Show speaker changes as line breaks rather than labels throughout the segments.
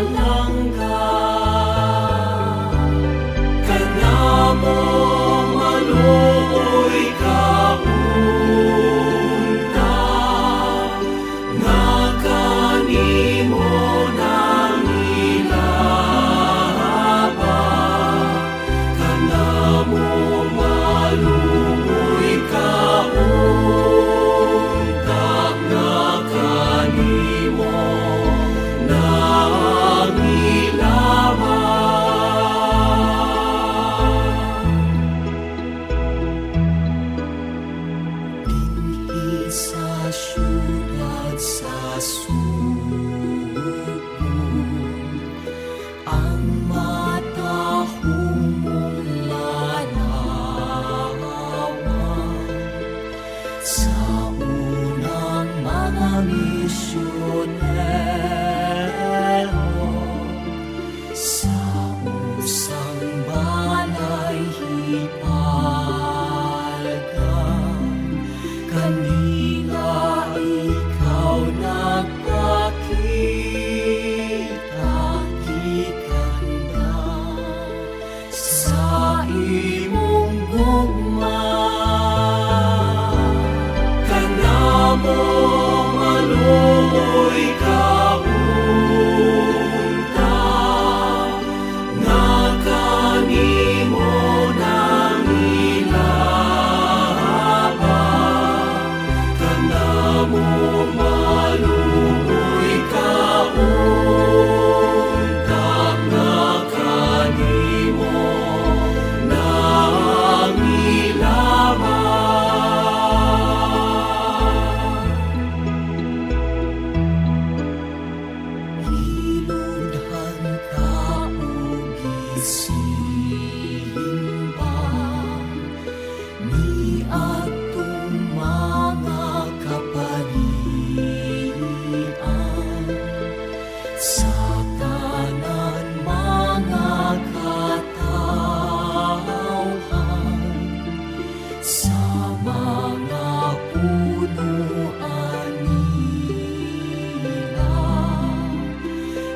Palangga. Kanamo maluoy ka unta nga kanimo nangilaba. Kanamo maluoy ka unta nga kanimo nangilaba. Dinhi sa syudad sa Sugbo, ang matahong mong larawan sa unang mga misyonero sa usang balay hipalgan, kanila ikaw nagpakita gikan sa imong gugma. Kanamo maluoy ka unta nga kanimo nangilaba. Kanamo maluoy ka unta nga kanimo nangilaba. Hiludhan ka og gisimba ni atong mga kaparian sa tanan mga katawhan sa mga punuan nila,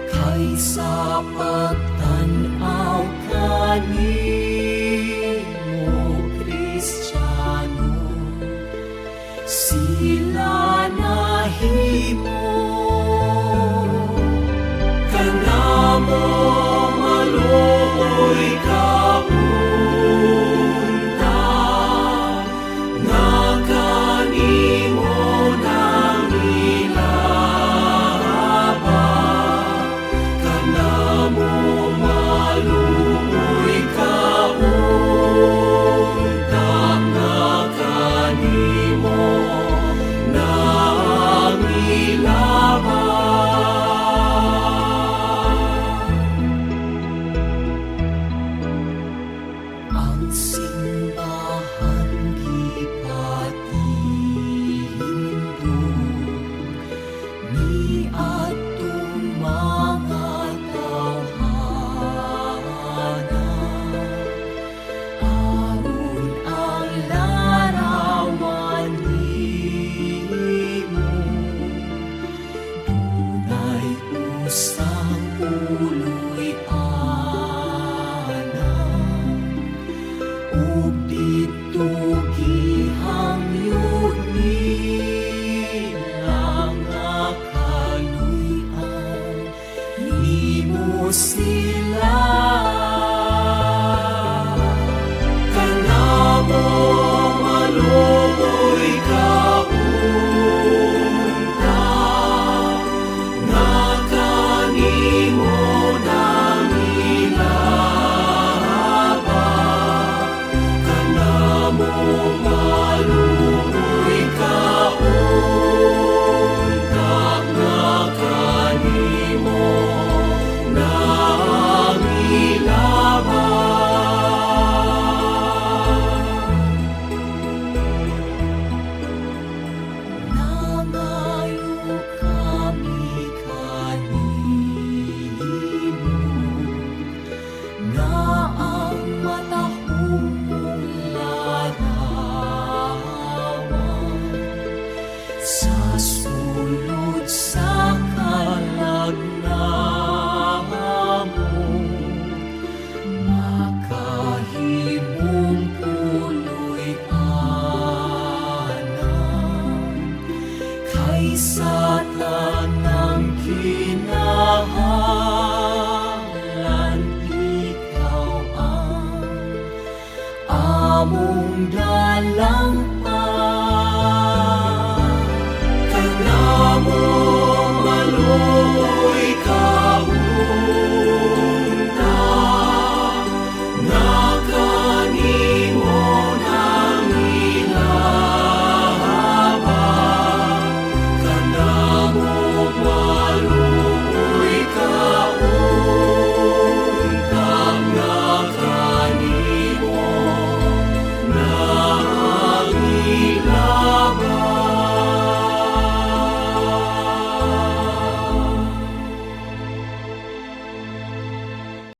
kay sa pagtan-aw kanimo, Kristiyano sila nahimo. Kanamo maluoy ka unta nga kanimo nangilaba. Kanamo maluoy ka unta nga kanimo nangilaba. Ang simbahan gipatindog ni atong mga tawhana aron ang larawan nimo dunay usang puloy-anan ug didto gihangyo nila nga kaluy-an nimo sila. Kanamo maluoy ka unta nga kanimo nangilaba. Kanamo maluoy ka unta nga kanimo nangilaba. Kinahanglan, ikaw ang among dalangpan.